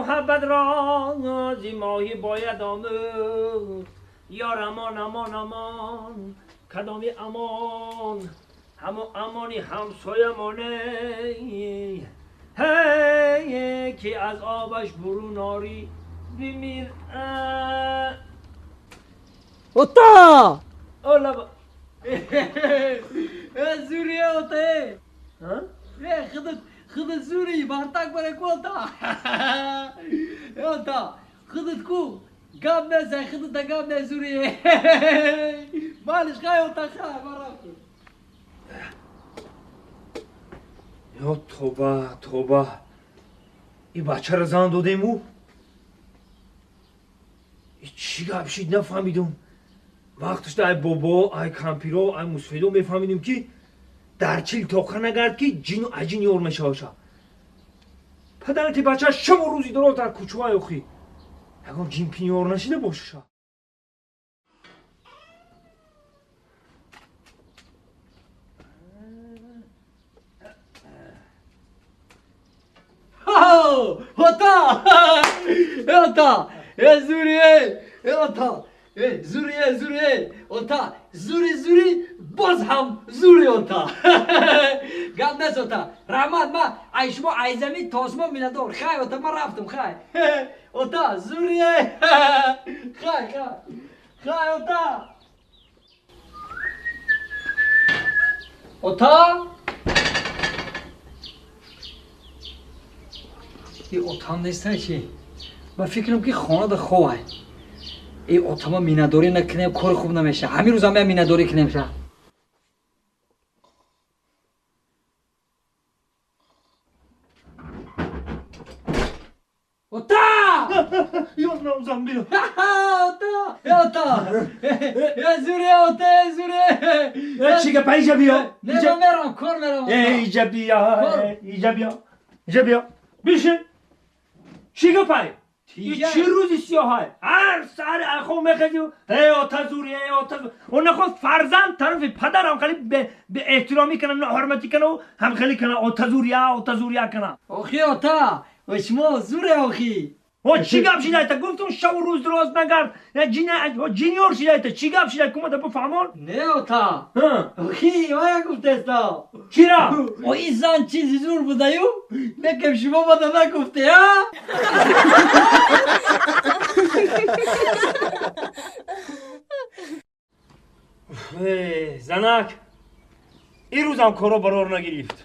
муҳаббат ро зи моҳӣ бояд омӯхт. Ёр амон амон амон, кадоми амон, ҳамо амони ҳамсоямоне, ҳей ки аз обаш бурун орӣ бимир. Ота! Ола Зурия ота! Ҳа? Худат зури, бартак баракота. Ота, худат ку гап незай, худата гап не зури. Малиш хай ота хай, марафту. Ё тоба, тоба. И бачаро зан додему? И чӣ гап шид нафаҳмидум. Вақташда ай бобо, ай кампиро, ай мусфидо мефаҳмидим ки дар чил тоқа нагард ки ҷину аҷин ёр мешаваша. Падарати бача шабу рӯзи дороз дар кӯчаҳай охи. Ягон ҷинпин ёр нашида бошаша. Ота! Ота! Зури! Ота! Зури, зури! Ота! Зури, зури! Боз ҳам зури ота! Гап нест ота! Раҳмат, ма ай шумо ай замин то осмон миннатдор. Хай ота, ман рафтам, хай. Ота, зури! Хай, хай. Хай ота! Ота? И отам нестай чи? Ба фикрам ки хона да ховай. И отама миннатдорӣ накунем, кори хуб намеша. Ҳамин рӯз ҳам миннатдорӣ кунем ша. Ота! Ёр навзам биё. Ота! Ота! Зури, ота, зури! Чӣ гап, иҷа биё. Не, ман мерам, кор мерам. Иҷа биё, иҷа биё. Иҷа биё. Бишин. Чӣ гапай? Чӣ рӯзи сиёҳай? Ҳар саҳари айхоб мехезӣ, эй ота зури, эй ота зури. Он нахост фарзанд тарафи падарам хеле беэҳтиромӣ кана, ноҳурматӣ кана, ҳам хеле кана ота зурия, ота зурия кана. Охи ота, шумо зуре охи. О чӣ гап шидайта? Гуфтум шабу рӯз роз нагард. Ҷинёр шидайта. Чӣ гап шидай? Кумада бифаҳмон? Не ота. Охи, вая гуфтеста. Чира? О ин зан чизи зур будаю? Некем шумо бада нагуфте, а? Занак, ин рӯзам коро барор нагирифт.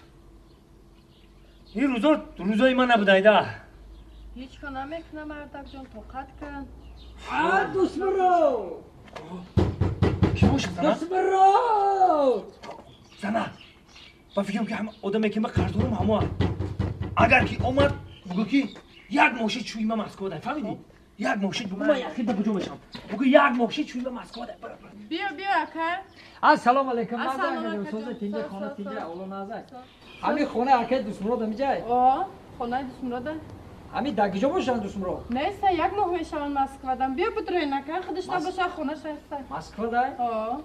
Ин рӯзо рӯзои ман набудайда. Ҳеҷ кор намекунам, мардакҷон, тоқат кун. А, дӯстмуро! Кӣ бошад, занак? Дӯстмуро! Занак, ба фикрам ки ҳама одаме ки ман қарз дорам ҳамоа. Агар ки омад, бугӯ ки як мошин чӯи ман Москва дай, фаҳмидӣ? Як мошин, бугӯ ман яхир ба куҷо мешавам? Бугӯ як мошин чӯи ман Москва дай. Биё, биё, ака. Ассалому алайкум. Ассалому алайкум. Соза тинҷа, хона тинҷа, оло назар. Ҳамин хона акаи Дӯстмурод ҳамиҷай? О, хонаи Дӯстмурода. Ҳамин дар куҷо бошанд Дӯстмурод? Неста, як моҳ мешаванд Москвадан. Биё бидроен, ака, худаш набоша, хонаша ҳаста. Москвадай? О.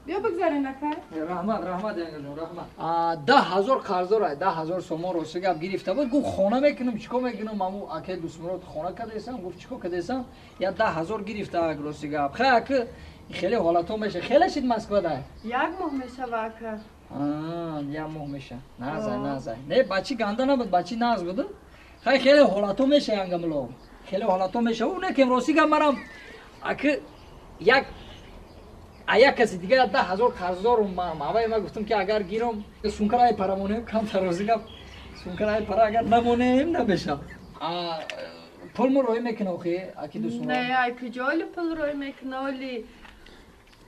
Биё бигзарен, ака. Раҳмат, раҳмат, янгаҷон, раҳмат. 10,000 қарздор ай, 10,000 сомон рости гап гирифта буд. Гуфт хона мекунам, чикор мекунам? Аму акаи Дӯстмурод хона кардесам, гуфт чикор кардесам? Я 10,000 гирифта ак рости гап. Хай ака, хеле ҳолатҳо меша. Хеле шид Москвадай? Як моҳ мешава, ака. Як моҳ меша. Назай, назай. Не, бачи ганда набуд, бачи наз буд. Хай хеле ҳолатҳо меша, янгамло. Хеле ҳолатҳо меша. У некем рости гап марам ака як а як каси дигар 10,000 қарздорум ман. Аввал ман гуфтам ки агар гирам сункара ай пара монем, камтар рости гап сункара ай пара агар намонем намеша. Пул мо роӣ мекунад охи, аки дӯстон? Не, ай куҷо оли пул роӣ мекунад, оли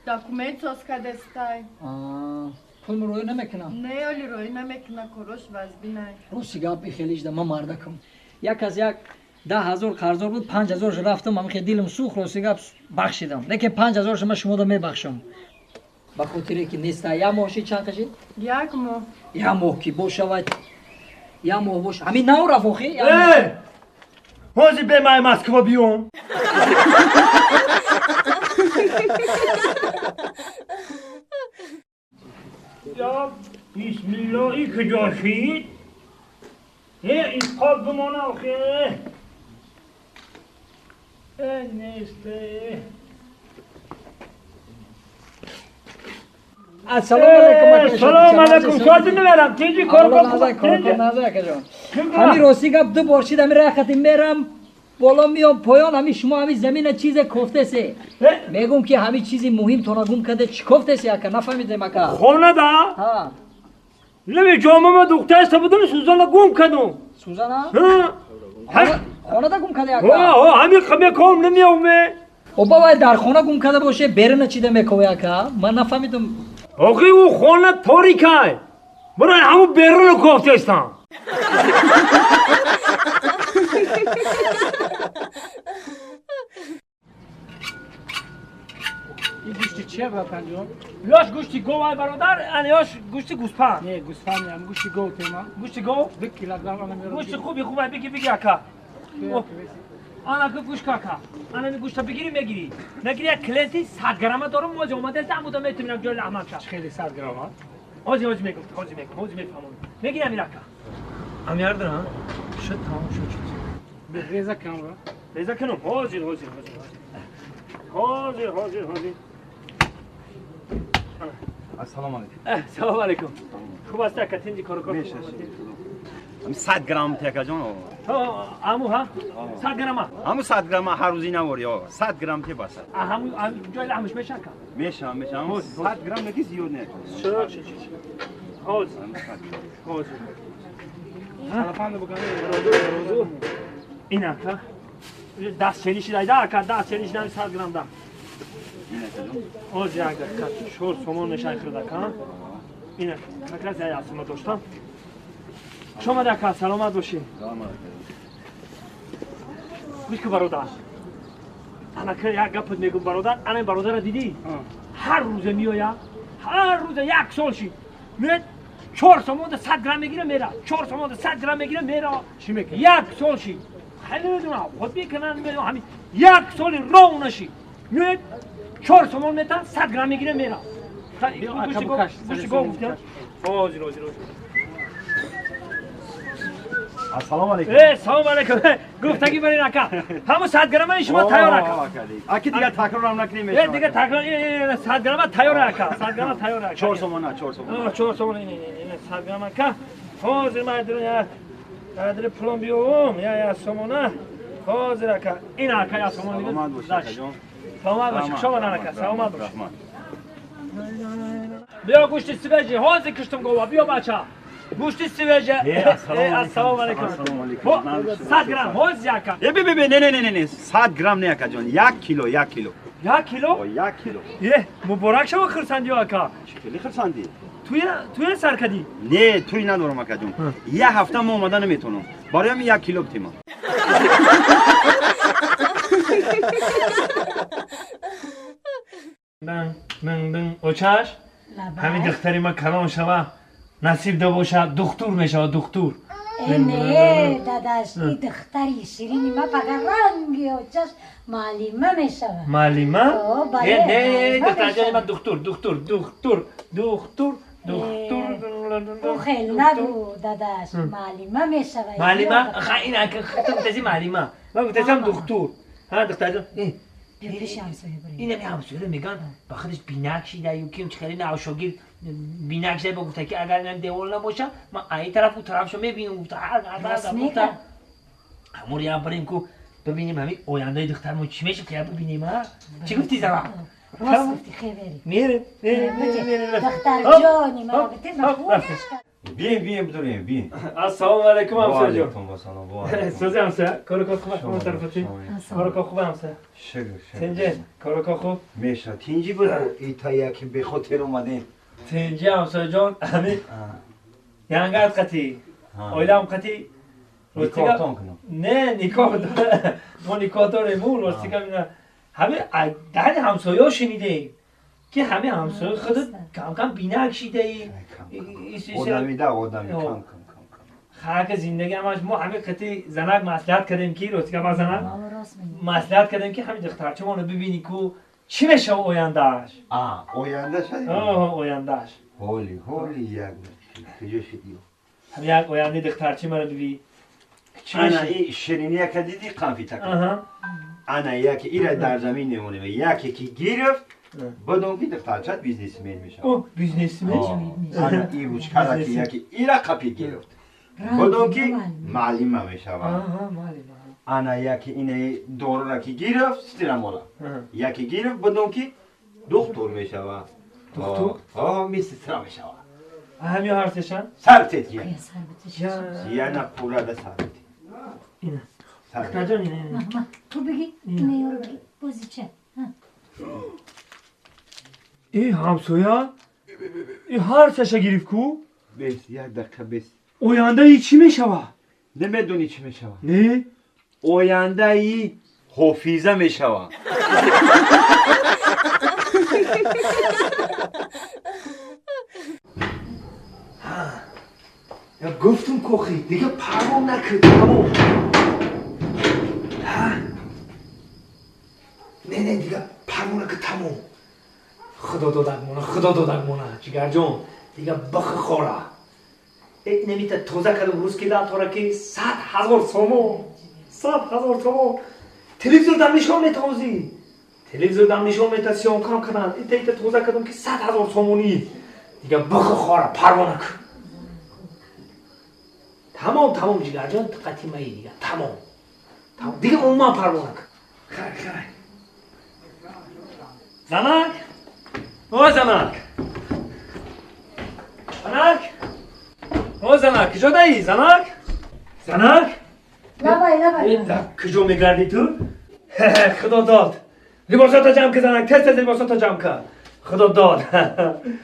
документ соз кардестай. Пул мо роӣ намекунад? Не, оли роӣ намекунад, корош вазбинай. Рости гап хеле жда ман мардакам. Як аз як 10,000 қарздор буд, 5,000 рафтам, ман хеле дилам сӯхт, рости гап бахшидам. Лекин 5,000 ман шумода мебахшам. Ба хотире ки неста. Як моҳ шид чанд қашид? Як моҳ. Як моҳ ки бошавад, як моҳ бош. Ҳамин нав рафт охи? Э! Ҳозир бе май Москва биём. Я бисмиллоҳи куҷо шид? این پال بمانه آخه نیسته. السلام علیکم. سلام علیکم. شادی نمیرم تیجی کار کن. همین راستی گپ دو بار شد، همین راحتی میرم بالا میام پایان، همین شما همین زمین چیز کوفته سه میگم که همین چیزی مهم تو نگم کده چی کوفته سه اکا نفهمیدم اکا. خونه دا ها نمی جامعه ما دختر است بودم سوزانا گم کردم. سوزانا؟ ها خونه دا گم کرده اکا. ها همین خمه کام نمیام. او بابا در خونه گم کرده باشه برنه چیده میکوه اکا من نفهمیدم. آقای او خانه تاریکه برای همون بیرون کوفته استم. این گوشتی چیه برادر جان؟ یاش گوشتی گوه برادر، یاش گوشتی گوسفند. نه گوسفند هم گوشتی گوه تیما. گوشتی گوه؟ 2 کیلوگرم انا میرم. گوشتی خوبی خوبه بگی بگی اکا. آنا که گوش کاکا. آنا می گوشت بگیری میگیری. نگیری یک کلنتی 100 گرم دارم موز اومده است عمودم میتونم جای لحمه شه. خیلی 100 گرم ها. حاجی حاجی میگم حاجی میگم حاجی میفهمم. میگیری امیر اکا. امیر دارم شد تمام شد. ریزه کنم را. ریزه کنم. حاضر حاضر حاضر. حاضر حاضر حاضر. السلام علیکم. سلام علیکم. خوب است که تنجی کارو کار. 100 گرم تکا جان. امو ها 100 گرم. همو 100 گرم هر روزی نوری ها 100 گرم تی بس. همو جای لحمش میشه که؟ میشه میشه. 100 گرم نگی زیاد نه. چرا چه چه. حاضر حاضر. این اکا دست چنی شده دا اکا دست چنی شده 100 گرم دا. حاضر اکا 4 سومون میشه خرید اکا. این اکا زای اسما داشتم. شما دکا سلامت باشین. گوش که برادر انا که یک گپت میگم برادر، انا برادر را دیدی؟ هر روز میآید، هر روز یک سال شد میاد 4 سومون 100 گرم میگیره میره، 4 سومون 100 گرم میگیره میره. چی میکنه؟ یک سال شد خیلی میدونم خود میکنن میدونم همین یک سال رو نشی میاد 4 سومون میتن 100 گرم میگیره میره. گوش گفتم. حاضر حاضر حاضر. السلام علیکم. سلام علیکم. گفتگی برین اکا. همون 100 گرم شما تیار اکا. اکی دیگه تکرار هم نکنیم. دیگه تکرار 100 گرم تیار اکا. 100 گرم تیار اکا. 4 سومون 4 سومون. 4 سومون این 100 گرم اکا. حاضر ما درون در پلم بیوم یا سومونه. حاضر اکا. این اکا یا سومون دیگه. سلامت باشی جان. سلامت باشی. شما اکا. سلامت باشی. بیا گوشت سویجی. حاضر کشتم گوا. بیا بچا. گوشت سویجه. السلام علیکم. السلام علیکم. 100 گرم حاضر اکا. بی بی بی نه نه نه نه 100 گرم نه اکا جان، 1 کیلو 1 کیلو. 1 کیلو؟ 1 کیلو. یه مبارک شما خرسندی اکا. خیلی خرسندی. توی سر کدی؟ نه توی ندارم اکا جون. یه هفته ما اومدن نمیتونم. برای همین 1 کیلو بتیم. من من من اوچش همین دختری ما کلام شوه نصیب ده باشه دکتر میشه دکتر. نه داداش این دختری شیرینی ما فقط رنگی اوچش معلمه میشه. معلمه؟ نه نه دختر جان من دکتر دکتر دکتر دکتر دکتر. او خیلی نگو داداش معلمه میشه. معلمه؟ این اگه تو گفتی معلمه من گفتم دکتر. ها دختر جان پیش همسایه بریم. اینم همسایه میگن با خودش بینک شده یا کیم خیلی نه شاگرد بینک شده با گفته که اگر این دیوال نباشه من این طرف و طرفشو میبینم. گفته هر هر همون رو بریم کو ببینیم همین آینده دخترمون چی میشه که ببینیم. ها چی گفتی زنا؟ راست گفتی. خیلی میریم میریم دختر جانی من رابطه مخوش. بیایم بیایم بدوریم بیایم. السلام علیکم همسایه جان. وعلیکم السلام. سوزی همسایه کارو کار خوب همون طرفتی؟ کارو کار خوب همسایه. شکر شکر. تنجی کارو کار خوب؟ میشه تنجی بود ایتا یکی به خاطر اومدیم. تنجی همسایه جان همین ینگت قطی oilam قطی نکاح کنم. نه نکاح ما نکاح داریم اون راستی که همه در همسایه شنیده که همه همسایه خودت کم کم بینک شیده ای. آدمی ده آدمی کم کم کم کم خاک زندگی همش ما همه قطعی زنک مصلحت کردیم که راستی که ما زنک مصلحت کردیم که همین دخترچه ما رو ببینی کو چی میشه آیندهش. آیندهش. آیندهش. هولی هولی یک کجا شدی؟ هم یک آینده دخترچی مرا ببی. انا این شیرینی که دیدی قنفی تکن. انا یکی ایره در زمین نمونه یکی که گرفت بدون که دخترچت بیزنسمن میشه. اوه بیزنسمن؟ انا این روچکره که یکی ایره قپی گرفت بدون که معلمه میشه. انا یکی اینه دورو را که گرفت ستیرمولا یکی گرفت بدون که دکتر میشه. دکتر؟ آه میسترا میشه. همین هر سشن؟ سر تیه. یعنی پولا ده سر تیه. اینه. دختر اینه. تو بگی اینه یارو بگی بازی چه؟ ای همسایه ای هر سشه گرفت کو؟ بس یک دقیقه بس. آینده ای چی میشوه؟ نمیدونی چی میشوه؟ نه؟ آینده ای حافظه میشوه. یا گفتم کوخی دیگه پروا نکرد تمام. نه نه دیگه پروا نکرد تمام. خدا دادک مونه خدا دادک مونه جگر جان دیگه بخ خوره. نمیته توزه کردم روز که ده تاره که 100,000 تومان 100,000 تومان تلویزیون دم نشان میتوزی تلویزیون دم نشان میتا سیام کم کردن ایته توزه کردم که 100,000 تومانی دیگه بخ خوره پروا نکرد. تمام تمام جگر جان قطیمه ای دیگه تمام تمام دیگه عموما پروا نکن. خیر خیر زنک او زنک زنک او زنک کجا دایی زنک زنک لبای لبای کجا میگردی تو؟ خدا داد لباساتو جمع کن زنک تست لباساتو جمع کن خدا داد.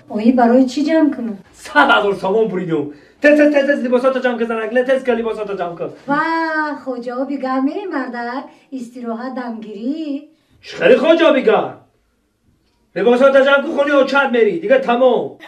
اوی برای چی جمع کنم؟ 100,000 تومان بریدم. تست تست لباساتو جمع کن زنک تست لباساتو جمع کن. واه خجا بیگار میری مردک استراحت دمگیری. خیلی خجا بیگار. لباساتو جمع کن خونی اوچت میری دیگه تمام.